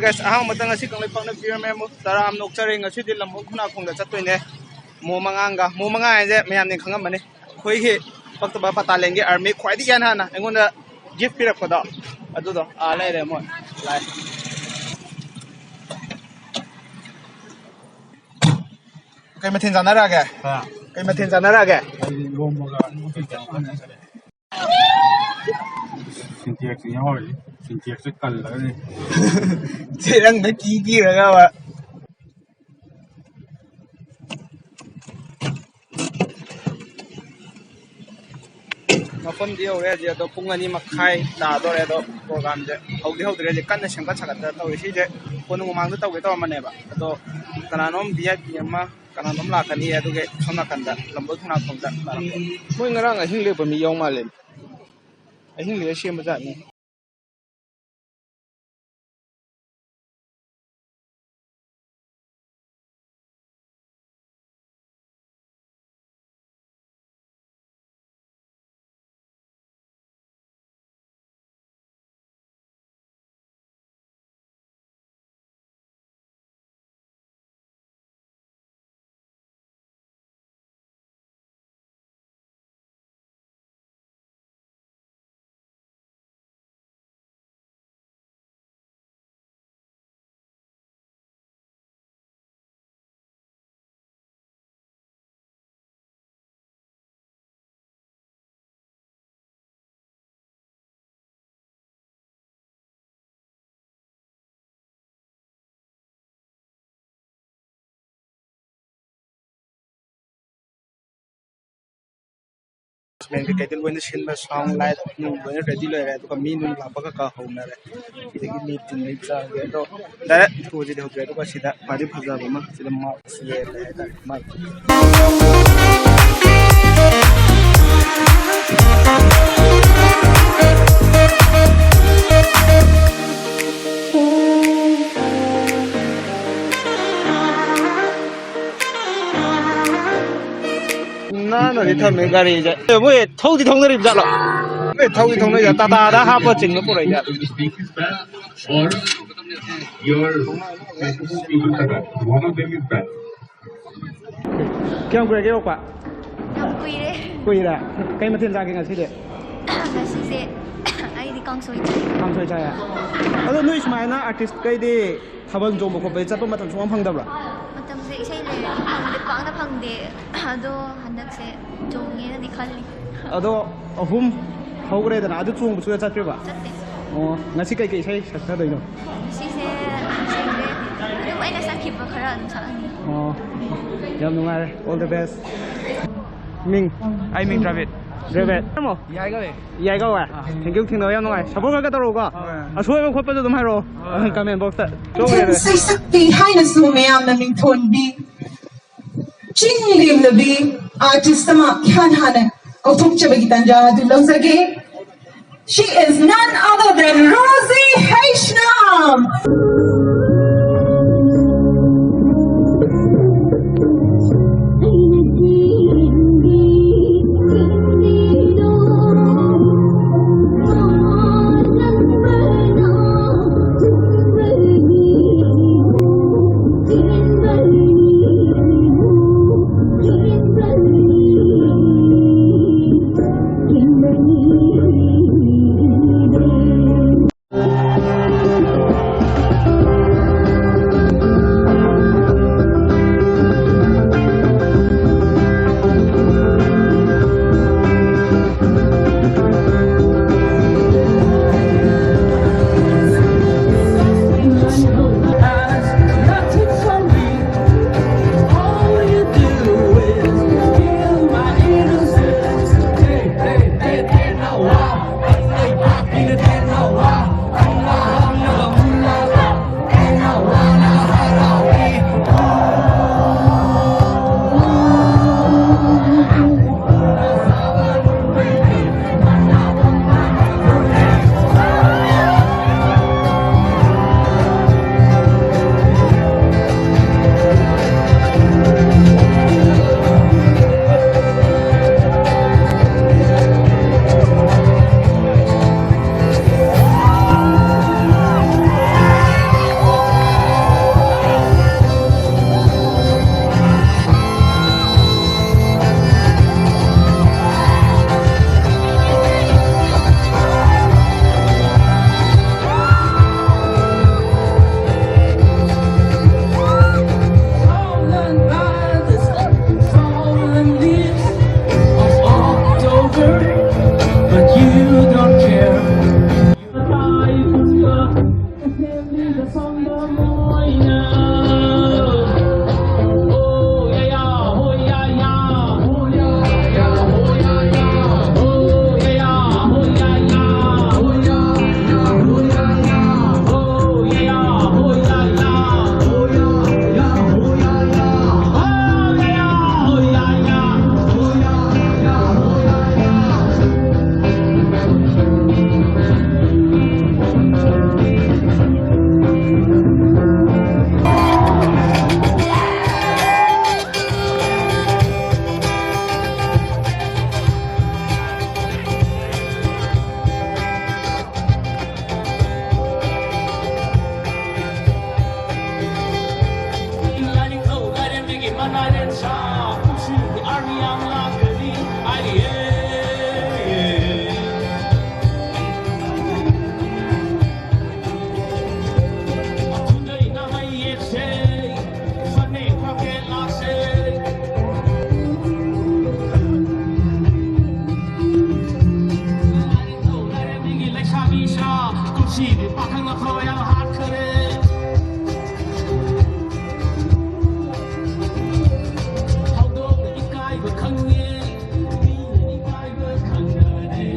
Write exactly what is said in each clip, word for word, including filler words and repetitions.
Guys, ꯑꯍꯥꯟꯕꯗ ꯉꯁꯤ ꯀꯪꯂꯩꯄꯥꯛꯅ ꯄꯤꯔꯝꯃꯦ꯫ ꯃꯣ ꯇꯔꯥ ꯑꯃ ꯅꯣꯛꯆꯔꯦ꯫ ꯉꯁꯤꯗꯤ ꯂꯝꯕꯣꯏ ꯈꯨꯅꯥꯈꯣꯡꯗ ꯆꯠꯇꯣꯏꯅꯦ꯫ ꯃꯣ ꯃꯉꯥꯡꯒ, ꯃꯣ ꯃꯉꯥꯡ ꯍꯥꯏꯁꯦ ꯃꯌꯥꯝꯅ ꯈꯪꯉꯝꯃꯅꯤ, ꯑꯩꯈꯣꯏꯒꯤ ꯄꯛꯇꯕ ꯄꯇꯥꯂꯦꯟꯒꯤ ꯑꯥꯔꯃꯤ ꯈ꯭ꯋꯥꯏꯗꯒꯤ ꯏꯍꯥꯟ ꯍꯥꯟꯅ ꯑꯩꯉꯣꯟꯗ ꯒꯤꯐ ꯄꯤꯔꯛꯄꯗꯣ, ꯑꯗꯨꯗꯣ ꯑꯥ ꯂꯩꯔꯦ ꯃꯣꯏ ꯂꯥꯏ꯫ ꯀꯩ ꯃꯊꯦꯜ ꯆꯥꯟꯅꯔꯛꯑꯒꯦ? ꯍꯥ? ꯀꯩ ꯃꯊꯦꯜ ꯆꯥꯟꯅꯔꯛꯑꯒꯦ? ꯑꯩꯗꯤ ꯏꯔꯣꯝꯕꯒ ꯑꯂꯨ ꯀꯩꯀꯥ ꯐꯖꯅ ꯆꯥꯔꯦ꯫ ꯁꯤꯟꯇꯦꯛꯁ ꯌꯥꯎꯔꯤ꯫ ꯁꯤꯟꯇꯦꯛꯁꯁꯦ ꯀꯜꯂꯒꯅꯤ꯫ ꯆꯦꯔꯪꯗ ꯀꯤ ꯀꯤꯔꯒꯕ꯫ ꯃꯐꯝꯗꯤ ꯌꯧꯔꯦ ꯍꯧꯖꯤꯛ, ꯑꯗꯣ ꯄꯨꯡ ꯑꯅꯤ ꯃꯈꯥꯏ ꯇꯥꯗꯣꯔꯦ꯫ ꯑꯗꯣ ꯄ꯭ꯔꯣꯒꯥꯝꯁꯦ ꯍꯧꯗꯤ ꯍꯧꯗ꯭ꯔꯤ, ꯍꯧꯖꯤꯛ ꯀꯟꯅ ꯁꯦꯝꯒꯠ ꯁꯥꯒꯠꯇꯅ ꯇꯧꯔꯤ꯫ ꯁꯤꯁꯦ ꯀꯣꯅꯨꯡ ꯃꯃꯥꯡꯗ ꯇꯧꯒꯦ ꯇꯧꯔꯝꯕꯅꯦꯕ, ꯑꯗꯣ ꯀꯅꯥꯅꯣꯝ ꯚꯤ ꯑꯥꯏ ꯄꯤ ꯑꯃ ꯀꯅꯥꯅꯣꯝ ꯂꯥꯛꯀꯅꯤ, ꯑꯗꯨꯒꯤ ꯁꯣꯝ ꯅꯥꯀꯟꯗ ꯂꯝꯕꯣꯏ ꯈꯣꯡꯅꯥꯡꯈꯣꯡꯗ ꯂꯥꯛꯑꯝꯃꯦ꯫ ꯃꯣꯏ ꯉꯔꯥꯡ ꯑꯍꯤꯡ ꯂꯦꯛꯄ ꯃꯤ ꯌꯥꯎ ꯃꯥꯜꯂꯦ꯫ ꯑꯍꯤꯡ ꯂꯦꯛꯑ ꯁꯦꯝꯕ ꯖꯥꯠꯅꯤ꯫ ꯀꯩꯀꯩꯗꯤ ꯂꯣꯏꯅ ꯁꯤꯟꯕ, ꯁꯥꯎꯟ ꯂꯥꯏꯠ ꯅꯨꯡ ꯂꯣꯏꯅ ꯔꯦꯗꯤ ꯂꯩꯔꯦ꯫ ꯑꯗꯨꯒ ꯃꯤ ꯅꯨꯡ ꯂꯥꯛꯄꯒ ꯀꯥ ꯍꯧꯅꯔꯦ꯫ ꯁꯤꯗꯒꯤ ꯃꯤ ꯇꯤꯟ ꯂꯣꯏ ꯆꯥꯒꯦ꯫ ꯑꯗꯣ ꯗꯥꯏꯔꯦꯛ ꯊꯣꯛꯑꯁꯤꯗꯤ ꯍꯧꯖꯤꯛ꯫ ꯑꯗꯨꯒ ꯁꯤꯗ ꯈ꯭ꯋꯥꯏꯗꯒꯤ ꯐꯖꯕ ꯑꯃ, ꯁꯤꯗ ꯃꯥꯛꯁ ꯂꯩ ꯍꯥꯏꯇꯥꯔꯦ꯫ ꯃꯥꯛꯁ꯫ ꯅꯥꯟꯅꯗꯤ ꯊꯝꯃꯦ ꯒꯥꯔꯤꯁꯦ꯫ ꯃꯣꯏ ꯊꯧꯗꯤ ꯊꯧꯅꯔꯤꯕ ꯖꯥꯠꯂꯣ? ꯃꯣꯏ ꯊꯧꯗꯤ ꯊꯧꯅꯔꯤꯕ, ꯇꯥꯇꯥꯗ ꯍꯥꯞꯄ ꯆꯤꯡꯕ ꯄꯨꯔꯛꯏ ꯖꯥꯠꯂꯣ? Your people, one of them is bad. ꯀꯌꯥꯝ ꯀꯨꯏꯔꯒꯦ ꯌꯧꯔꯛꯄ? ꯌꯥꯝ ꯀꯨꯏꯔꯦ꯫ ꯀꯨꯏꯔꯦ꯫ ꯀꯩ ꯃꯊꯦꯜ ꯆꯥꯒꯦ ꯉꯁꯤꯗꯤ? ꯉꯁꯤꯁꯦ ꯑꯩꯗꯤ ꯀꯥꯡꯁꯣꯏ ꯆꯥꯏ꯫ ꯀꯥꯡꯁꯣꯏ ꯆꯥꯏꯌꯦ꯫ ꯑꯗꯣ ꯅꯣꯏ ꯁꯨꯃꯥꯏꯅ ꯑꯥꯔꯇꯤꯁ ꯀꯩꯗꯤ ꯊꯥꯕꯜ ꯆꯣꯡꯕ ꯈꯣꯠꯄꯗꯤ ꯆꯠꯄ ꯃꯇꯝ ꯁꯨꯡꯐꯪ ꯐꯪꯗꯕ꯭ꯔꯥ? ꯃꯇꯝꯁꯦ ꯏꯁꯩ ꯂꯩꯔꯗꯤ ꯐꯪꯗꯦ, ꯄꯥꯛꯅ ꯐꯪꯗꯦ꯫ ꯑꯗꯣ ꯍꯟꯗꯛꯁꯦ ꯆꯣꯡꯒꯦꯅꯗꯤ ꯈꯜꯂꯤ꯫ ꯑꯗꯣ ꯑꯍꯨꯝ ꯍꯧꯈ꯭ꯔꯦꯗꯅ, ꯑꯗꯨ ꯆꯣꯡꯕ ꯁꯨꯡꯆꯠ ꯆꯠꯇ꯭ꯔꯤꯕ? ꯆꯠꯇꯦ꯫ ꯑꯣ, ꯉꯁꯤ ꯀꯩꯀꯩ ꯏꯁꯩ ꯁꯛꯊꯗꯣꯏꯅꯣ? ꯉꯁꯤꯁꯦ ꯁꯦꯡꯗꯦ꯫ ꯑꯗꯨꯝ ꯑꯩꯅ ꯁꯛꯈꯤꯕ ꯈꯔ ꯑꯗꯨꯝ ꯁꯛꯑꯅꯤ꯫ ꯑꯣ, ꯌꯥꯝ ꯅꯨꯡꯉꯥꯏꯔꯦ꯫ All the best. ꯃꯤꯡ? ꯑꯩ ꯃꯤꯡ ꯗ꯭ꯔꯥꯕꯤꯠ꯫ ꯗ꯭ꯔꯥꯕꯤꯠ꯫ ꯇꯥꯃꯣ? ꯌꯥꯏ ꯀꯧꯋꯦ꯫ ꯌꯥꯏ ꯀꯧꯋꯦ? ꯑꯥ꯫ Thank you, ꯊꯦꯡꯅꯕ ꯌꯥꯝ ꯅꯨꯡꯉꯥꯏ꯫ Support ꯈꯔ ꯈꯔ ꯇꯧꯔꯛꯎꯀꯣ꯫ ꯍꯣꯏ꯫ ꯑꯁꯣꯏꯕ ꯈꯣꯠꯄꯁꯨ ꯑꯗꯨꯝ ꯍꯥꯏꯔꯛꯑꯣ꯫ ꯍꯣꯏ꯫ Comment box ꯇ꯫ ꯏꯁꯩ ꯁꯛꯄꯤ ꯍꯥꯏꯅꯁꯨ ꯃꯌꯥꯝꯅ ꯃꯤꯡꯊꯣꯟꯕꯤ ꯆꯤꯡ ꯂꯦꯝꯂꯕꯤ ꯑꯥꯔꯇꯤꯁ ꯑꯃ ꯏꯍꯥꯟ ꯍꯥꯟꯅ ꯀꯧꯊꯣꯛꯆꯕꯒꯤ ꯇꯥꯟꯖꯥ ꯑꯗꯨ ꯂꯧꯖꯒꯦ꯫ She is none other than Rosie Heishnaam. United ꯁꯥ ꯄꯨꯟꯁꯤꯒꯤ army ꯌꯥꯝ ꯂꯥꯛꯀꯅꯤ꯫ I A. ꯑꯊꯨꯗꯩꯅ ꯃꯩ ꯌꯦꯠꯁꯦ, ꯐꯅꯦꯛ ꯐꯥꯎꯈꯦ ꯂꯥꯛꯁꯦ꯫ ꯂꯥꯏꯔꯦꯝꯕꯤ ꯂꯩꯁꯥꯕꯤ ꯁꯥ, ꯀꯨꯝꯁꯤꯗꯤ ꯄꯥꯈꯪ ꯑꯐꯕ ꯌꯥꯝ ꯍꯥꯠꯈꯔꯦ꯫ ꯍꯧꯗꯣꯡꯅ ꯏꯀꯥꯏꯕ ꯈꯪꯉꯦ, ꯃꯤꯅ ꯏꯀꯥꯏꯕ ꯈꯪꯅꯔꯦ꯫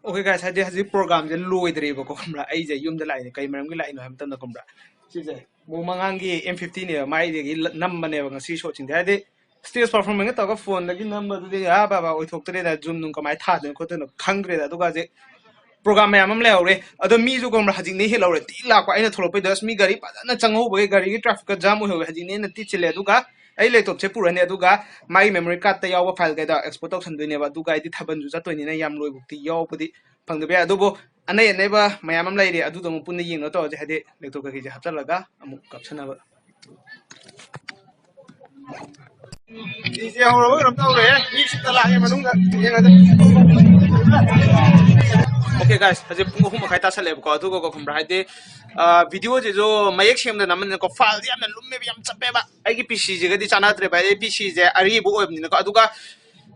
Okay guys, ꯍꯥꯏꯗꯤ ꯍꯧꯖꯤꯛ programꯁꯦ ꯂꯣꯏꯗ꯭ꯔꯤꯕꯀꯣ, ꯈꯪꯕ꯭ꯔꯥ? ꯑꯩꯁꯦ ꯌꯨꯝꯗ ꯂꯥꯛꯏꯅꯦ꯫ ꯀꯩ ꯃꯔꯝꯒꯤ ꯂꯥꯛꯏꯅꯣ ꯍꯥꯏꯕ ꯃꯇꯝꯗ, ꯈꯪꯕ꯭ꯔꯥ, ꯁꯤꯁꯦ ꯃꯣ ꯃꯉꯥꯡꯒꯤ M fiftyꯅꯦꯕ, ꯃꯥꯏꯗꯒꯤ ꯅꯝꯕꯅꯦꯕ ꯉꯁꯤ shotꯁꯤꯡꯁꯦ꯫ ꯍꯥꯏꯗꯤ stage performance ꯇꯧꯔꯒ phoneꯗꯒꯤ ꯅꯝꯕꯗꯨꯗꯤ ꯑꯥ ꯕꯥꯕꯥ ꯑꯣꯏꯊꯣꯛꯇ꯭ꯔꯦꯗ, zoom ꯅꯨꯡ ꯀꯃꯥꯏꯅ ꯊꯥꯗꯣꯏꯅꯣ ꯈꯣꯠꯇꯣꯏꯅꯣ ꯈꯪꯗ꯭ꯔꯦꯗ꯫ ꯑꯗꯨꯒ ꯍꯧꯖꯤꯛ ꯄ꯭ꯔꯣꯒ꯭ꯔꯥꯝ ꯃꯌꯥꯝ ꯑꯃ ꯂꯩꯍꯧꯔꯦ꯫ ꯑꯗꯣ ꯃꯤꯁꯨ ꯈꯪꯕ꯭ꯔꯥ, ꯍꯧꯖꯤꯛꯅ ꯍꯦꯛ ꯂꯧꯔꯦ, ꯇꯤ ꯂꯥꯛꯄ꯫ ꯑꯩꯅ ꯊꯣꯛꯂꯛꯄꯩꯗ ꯑꯁ ꯃꯤ ꯒꯥꯔꯤ ꯐꯖꯅ ꯆꯪꯍꯧꯕꯒꯤ ꯒꯥꯔꯤꯒꯤ ꯇ꯭ꯔꯥꯐꯤꯛꯀ ꯖꯥꯝ ꯑꯣꯏꯍꯧꯋꯦ꯫ ꯍꯧꯖꯤꯛꯅ ꯍꯦꯟꯅ ꯇꯤꯠ ꯆꯤꯜꯂꯦ꯫ ꯑꯗꯨꯒ ꯑꯩ ꯂꯦꯞꯇꯣꯞꯁꯦ ꯄꯨꯔꯅꯤ, ꯑꯗꯨꯒ ꯃꯥꯒꯤ ꯃꯦꯃꯣꯔꯤ ꯀꯥꯔꯠꯇ ꯌꯥꯎꯕ ꯐꯥꯏꯜꯈꯩꯗꯣ ꯑꯦꯛꯁꯄꯣꯔꯠ ꯇꯧꯁꯟꯗꯣꯏꯅꯦꯕ꯫ ꯑꯗꯨꯒ ꯑꯩꯗꯤ ꯊꯥꯕꯜꯁꯨ ꯆꯠꯇꯣꯏꯅꯤꯅ ꯌꯥꯝ ꯂꯣꯏꯕꯨꯛꯇꯤ ꯌꯥꯎꯕꯗꯤ ꯐꯪꯗꯕ ꯌꯥꯏ꯫ ꯑꯗꯨꯕꯨ ꯑꯅꯩ ꯑꯅꯩꯕ ꯃꯌꯥꯝ ꯑꯃ ꯂꯩꯔꯤ, ꯑꯗꯨꯗꯣ ꯑꯃꯨꯛ ꯄꯨꯟꯅ ꯌꯦꯡꯅꯕ ꯇꯧꯔꯁꯦ꯫ ꯍꯥꯏꯗꯤ ꯂꯦꯞꯇꯣꯞ ꯀꯩꯀꯩꯁꯦ ꯍꯥꯞꯆꯜꯂꯒ ꯑꯃꯨꯛ ꯀꯥꯞꯁꯟꯅꯕ꯫ ꯗꯤꯖꯦ ꯍꯧꯔꯕ ꯀꯩꯅꯣꯝ ꯇꯧꯔꯦ꯫ ꯃꯤ ꯁꯤꯠꯇ ꯂꯥꯛꯑꯦ ꯃꯅꯨꯡꯗ꯫ ꯌꯦꯡꯉꯁꯦ꯫ Okay guys, ꯍꯧꯖꯤꯛ ꯄꯨꯡ ꯑꯍꯨꯝ ꯃꯈꯥꯏ ꯇꯥꯁꯜꯂꯦꯕꯀꯣ꯫ ꯑꯗꯨꯒ ꯀꯣ ꯈꯪꯕ꯭ꯔꯥ, ꯍꯥꯏꯗꯤ, ꯑ, ꯚꯤꯗꯤꯑꯣꯁꯤꯁꯨ ꯃꯌꯦꯛ ꯁꯦꯡꯅ ꯅꯝꯕꯅꯤꯅꯀꯣ, ꯐꯥꯏꯜꯗꯤ ꯌꯥꯝꯅ ꯂꯨꯝꯃꯦꯕ, ꯌꯥꯝ ꯆꯞꯄꯦꯕ꯫ ꯑꯩꯒꯤ ꯄꯤ ꯁꯤꯁꯤꯒꯗꯤ ꯆꯥꯟꯅꯗ꯭ꯔꯦꯕ꯫ ꯑꯩ ꯄꯤ ꯁꯤꯁꯦ ꯑꯔꯤꯕ ꯑꯣꯏꯕꯅꯤꯅꯀꯣ꯫ ꯑꯗꯨꯒ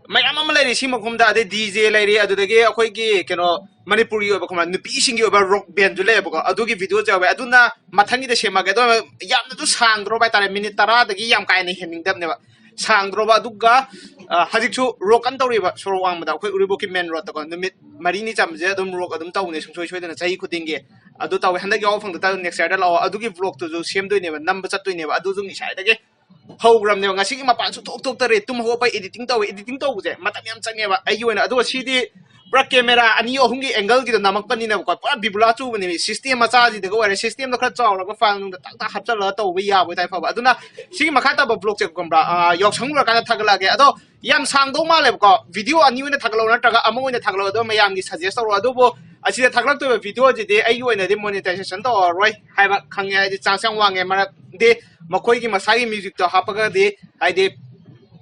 ꯃꯌꯥꯝ ꯑꯃ ꯂꯩꯔꯤ ꯁꯤ ꯃꯈꯨꯝꯗ, ꯑꯗꯩ ꯗꯤꯖꯦ ꯂꯩꯔꯤ, ꯑꯗꯨꯗꯒꯤ ꯑꯩꯈꯣꯏꯒꯤ ꯀꯩꯅꯣ ꯃꯅꯤꯄꯨꯔꯒꯤ ꯑꯣꯏꯕ ꯈꯪꯕ꯭ꯔꯥ, ꯅꯨꯄꯤꯁꯤꯡꯒꯤ ꯑꯣꯏꯕ ꯔꯣꯛ ꯕꯦꯟꯁꯨ ꯂꯩꯌꯦꯕꯀꯣ꯫ ꯑꯗꯨꯒꯤ ꯚꯤꯗꯤꯑꯣꯁꯨ ꯌꯥꯎꯋꯦ꯫ ꯑꯗꯨꯅ ꯃꯊꯪꯒꯤꯗ ꯁꯦꯝꯃꯒꯦ꯫ ꯑꯗꯣ ꯌꯥꯝꯅꯁꯨ ꯁꯥꯡꯗ꯭ꯔꯣꯕ ꯍꯥꯏꯇꯥꯔꯦ, ꯃꯤꯅꯤꯠ ꯇꯔꯥꯗꯒꯤ ꯌꯥꯝ ꯀꯥ ꯍꯦꯟꯅ ꯍꯦꯟꯅꯤꯡꯗꯕꯅꯦꯕ꯫ ꯁꯥꯡꯗ꯭ꯔꯣꯕ꯫ ꯑꯗꯨꯒ, ꯑ, ꯍꯧꯖꯤꯛꯁꯨ ꯔꯣꯛ ꯀꯟꯅ ꯇꯧꯔꯤꯕ ꯁꯣꯔꯣꯛ ꯋꯥꯡꯃꯗ, ꯑꯩꯈꯣꯏ ꯎꯔꯤꯄꯣꯛꯀꯤ ꯃꯦꯟ ꯔꯣꯗꯇꯀꯣ꯫ ꯅꯨꯃꯤꯠ ꯃꯔꯤꯅꯤ ꯆꯝꯕꯁꯦ ꯑꯗꯨꯝ ꯔꯣꯛ ꯑꯗꯨꯝ ꯇꯧꯕꯅꯦ ꯁꯨꯡꯁꯣꯏ ꯁꯣꯏꯗꯅ ꯆꯍꯤ ꯈꯨꯗꯤꯡꯒꯤ꯫ ꯑꯗꯨ ꯇꯧꯋꯦ꯫ ꯍꯟꯗꯛ ꯌꯥꯎꯕ ꯐꯪꯗ ꯇꯥꯔꯁꯨ next yearꯗ ꯂꯥꯛꯑꯣ꯫ ꯑꯗꯨꯒꯤ vlogꯇꯨꯁꯨ ꯁꯦꯝꯗꯣꯏꯅꯦꯕ, ꯅꯝꯕ ꯆꯠꯇꯣꯏꯅꯦꯕ꯫ ꯑꯗꯨꯁꯨ ꯉꯁꯥꯏꯗꯒꯤ ꯍꯧꯈ꯭ꯔꯕꯅꯦꯕ꯫ ꯉꯁꯤꯒꯤ ꯃꯄꯥꯟ ꯁꯨꯊꯣꯛ ꯊꯣꯛꯇꯔꯦ꯫ ꯇꯨꯝ ꯍꯧꯒꯠꯄ editing ꯇꯧꯋꯦ꯫ Editing ꯇꯧꯕꯁꯦ ꯃꯇꯝ ꯌꯥꯝ ꯆꯪꯉꯦꯕ ꯑꯩꯒꯤ ꯑꯣꯏꯅ꯫ ꯑꯗꯨꯒ ꯁꯤꯗꯤ ꯄꯨꯔꯥ ꯀꯦꯃꯦꯔꯥ ꯑꯅꯤ ꯑꯍꯨꯝꯒꯤ angleꯒꯤꯗꯣ ꯅꯝꯃꯛꯄꯅꯤꯅꯕꯀꯣ, ꯄꯨꯔꯥ ꯕꯤꯕꯨꯂꯥ ꯆꯨꯕꯅꯦꯕ꯫ System ꯃꯆꯥꯁꯤꯗꯒ ꯑꯣꯏꯔꯦ, systemꯗꯣ ꯈꯔ ꯆꯥꯎꯔꯒ file ꯅꯨꯡꯗ ꯇꯥꯛ ꯇꯥꯛ ꯍꯥꯞꯆꯜꯂꯒ ꯇꯧꯕ ꯌꯥꯕ ꯑꯣꯏꯇꯥꯔꯗꯤ ꯐꯕ꯫ ꯑꯗꯨꯅ ꯁꯤꯒꯤ ꯃꯈꯥ ꯇꯥꯕ vlogꯁꯦ ꯈꯪꯕ꯭ꯔꯥ, ꯑ, ꯌꯥꯎꯁꯪ ꯂꯣꯏꯔꯀꯥꯟꯗ ꯊꯥꯒꯠꯂꯛꯑꯒꯦ꯫ ꯑꯗꯣ ꯌꯥꯝ ꯁꯥꯡꯗꯧ ꯃꯥꯜꯂꯦꯕꯀꯣ, video ꯑꯅꯤ ꯑꯣꯏꯅ ꯊꯥꯒꯠꯂꯛꯑꯣ ꯅꯠꯇ꯭ꯔꯒ ꯑꯃ ꯑꯣꯏꯅ ꯊꯥꯒꯠꯂꯛꯑꯣ, ꯑꯗꯣ ꯃꯌꯥꯝꯒꯤ suggest ꯇꯧꯔꯣ꯫ ꯑꯗꯨꯕꯨ ꯑꯁꯤꯗ ꯊꯥꯒꯠꯂꯛꯇꯣꯏꯕ videoꯁꯤꯗꯤ ꯑꯩꯒꯤ ꯑꯣꯏꯅꯗꯤ monetization ꯇꯧꯔꯔꯣꯏ ꯍꯥꯏꯕ ꯈꯪꯉꯦ, ꯍꯥꯏꯗꯤ chance ꯌꯥꯝ ꯋꯥꯡꯉꯦ꯫ ꯃꯔꯝꯗꯤ ꯃꯈꯣꯏꯒꯤ ꯃꯁꯥꯒꯤ musicꯇꯣ ꯍꯥꯞꯄꯒꯗꯤ, ꯍꯥꯏꯗꯤ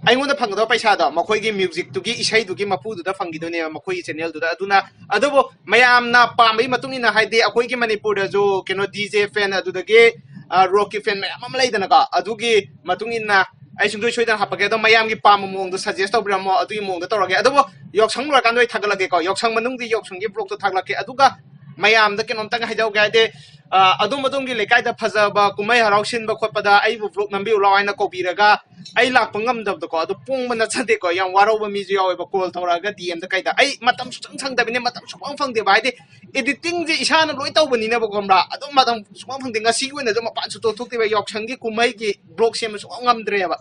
ꯑꯩꯉꯣꯟꯗ ꯐꯪꯒꯗꯕ ꯄꯩꯁꯥꯗꯣ ꯃꯈꯣꯏꯒꯤ musicꯇꯨꯒꯤ, ꯏꯁꯩꯗꯨꯒꯤ ꯃꯄꯨꯗꯨꯗ ꯐꯪꯈꯤꯗꯣꯏꯅꯦꯕ, ꯃꯈꯣꯏꯒꯤ channelꯗꯨꯗ꯫ ꯑꯗꯨꯅ, ꯑꯗꯨꯕꯨ ꯃꯌꯥꯝꯅ ꯄꯥꯝꯕꯒꯤ ꯃꯇꯨꯡ ꯏꯟꯅ, ꯍꯥꯏꯗꯤ ꯑꯩꯈꯣꯏꯒꯤ ꯃꯅꯤꯄꯨꯔꯗꯁꯨ ꯀꯩꯅꯣ DJ fan, ꯑꯗꯨꯗꯒꯤ, ꯑ, rockꯀꯤ fan ꯃꯌꯥꯝ ꯑꯃ ꯂꯩꯗꯅꯀꯣ, ꯑꯗꯨꯒꯤ ꯃꯇꯨꯡ ꯏꯟꯅ ꯑꯩ ꯁꯨꯡꯁꯣꯏ ꯁꯣꯏꯗꯅ ꯍꯥꯞꯄꯛꯀꯦ꯫ ꯑꯗꯣ ꯃꯌꯥꯝꯒꯤ ꯄꯥꯝꯕ ꯃꯑꯣꯡꯗꯣ suggest ꯇꯧꯕꯤꯔꯝꯃꯣ, ꯑꯗꯨꯒꯤ ꯃꯑꯣꯡꯗ ꯇꯧꯔꯒꯦ꯫ ꯑꯗꯨꯕꯨ ꯌꯥꯎꯁꯪ ꯂꯣꯏꯔꯀꯥꯟꯗ ꯑꯩ ꯊꯥꯒꯠꯂꯛꯀꯦꯀꯣ꯫ ꯌꯥꯎꯁꯪ ꯃꯅꯨꯡꯒꯤ ꯌꯥꯎꯁꯪꯒꯤ vlogꯇꯣ ꯊꯥꯒꯠꯂꯛꯀꯦ꯫ ꯑꯗꯨꯒ ꯃꯌꯥꯝꯗ ꯀꯩꯅꯣꯝꯇꯪ ꯍꯥꯏꯖꯍꯧꯒꯦ, ꯍꯥꯏꯗꯤ, ꯑ, ꯑꯗꯣꯝ ꯑꯗꯣꯝꯒꯤ ꯂꯩꯀꯥꯏꯗ ꯐꯖꯕ ꯀꯨꯝꯍꯩ ꯍꯔꯥꯎ ꯁꯤꯟꯕ ꯈꯣꯠꯄꯗ ꯑꯩꯕꯨ vlog ꯅꯝꯕꯤꯌꯨ ꯂꯥꯎ ꯍꯥꯏꯅ ꯀꯧꯕꯤꯔꯒ, ꯑꯩ ꯂꯥꯛꯄ ꯉꯝꯗꯕꯗꯀꯣ, ꯑꯗꯨ ꯄꯣꯡꯕ ꯅꯠꯆꯗꯦꯀꯣ, ꯌꯥꯝ ꯋꯥꯔꯧꯕ ꯃꯤꯁꯨ ꯌꯥꯎꯋꯦꯕ꯫ Call ꯇꯧꯔꯛꯑꯒ DMꯗ ꯀꯩꯗ ꯑꯩ ꯃꯇꯝ ꯁꯨꯡꯁꯪ ꯁꯪꯗꯕꯅꯤꯅ, ꯃꯇꯝ ꯁꯨꯡꯐꯪ ꯐꯪꯗꯦꯕ꯫ ꯍꯥꯏꯗꯤ editingꯁꯦ ꯏꯁꯥꯅ ꯂꯣꯏ ꯇꯧꯕꯅꯤꯅꯕꯀꯣ, ꯈꯪꯕ꯭ꯔꯥ? ꯑꯗꯨꯝ ꯃꯇꯝ ꯁꯨꯡꯐꯪ ꯐꯪꯗꯦ꯫ ꯉꯁꯤꯒꯤ ꯑꯣꯏꯅꯁꯨ ꯃꯄꯥꯟ ꯁꯨꯡꯊꯣꯛ ꯊꯣꯛꯇꯦꯕ, ꯌꯥꯎꯁꯪꯒꯤ ꯀꯨꯝꯍꯩꯒꯤ vlog ꯁꯦꯝꯕ ꯁꯨꯡꯉꯝ ꯉꯝꯗ꯭ꯔꯦꯕ꯫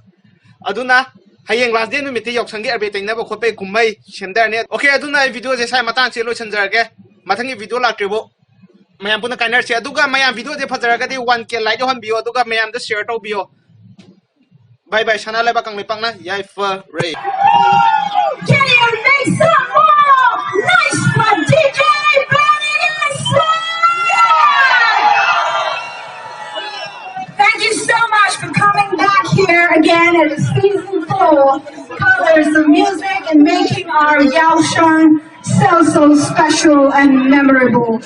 ꯑꯗꯨꯅ ꯍꯌꯦꯡ last day ꯅꯨꯃꯤꯠꯇ ꯌꯥꯎꯁꯪꯒꯤ ꯑꯕꯦꯔ ꯇꯩꯅꯕ ꯈꯣꯠꯄꯒꯤ ꯀꯨꯝꯍꯩ ꯁꯦꯝꯊꯔꯅꯤ꯫ Okay, ꯑꯗꯨꯅ ꯑꯩ videoꯁꯦ ꯁ꯭ꯋꯥꯏ ꯃꯇꯥꯡꯁꯤꯗ ꯂꯣꯏꯁꯤꯟꯖꯔꯒꯦ꯫ ꯃꯊꯪꯒꯤ ꯚꯤꯗꯤꯑꯣ ꯂꯥꯛꯇ꯭ꯔꯤꯕꯣ ꯃꯌꯥꯝ ꯄꯨꯟꯅ ꯀꯥꯏꯅꯔꯁꯤ꯫ ꯑꯗꯨꯒ ꯃꯌꯥꯝ ꯚꯤꯗꯤꯑꯣꯁꯦ ꯐꯖꯔꯒꯗꯤ ꯋꯥꯟ ꯀꯦ ꯂꯥꯏꯛ ꯌꯧꯍꯟꯕꯤꯌꯣ, ꯑꯗꯨꯒ ꯃꯌꯥꯝꯗ ꯁꯤꯌꯔ ꯇꯧꯕꯤꯌꯣ꯫ ꯕꯥꯏ ꯕꯥꯏ, ꯁꯅꯥ ꯂꯩꯕꯥꯛ ꯀꯪꯂꯩꯄꯥꯛꯅ ꯌꯥꯏꯐꯔꯦ꯫ Can you make some more noise for D J Benny? Thank you so much for coming back here again at season four, Colors of Music, and making our Yaoshan so, so special and memorable.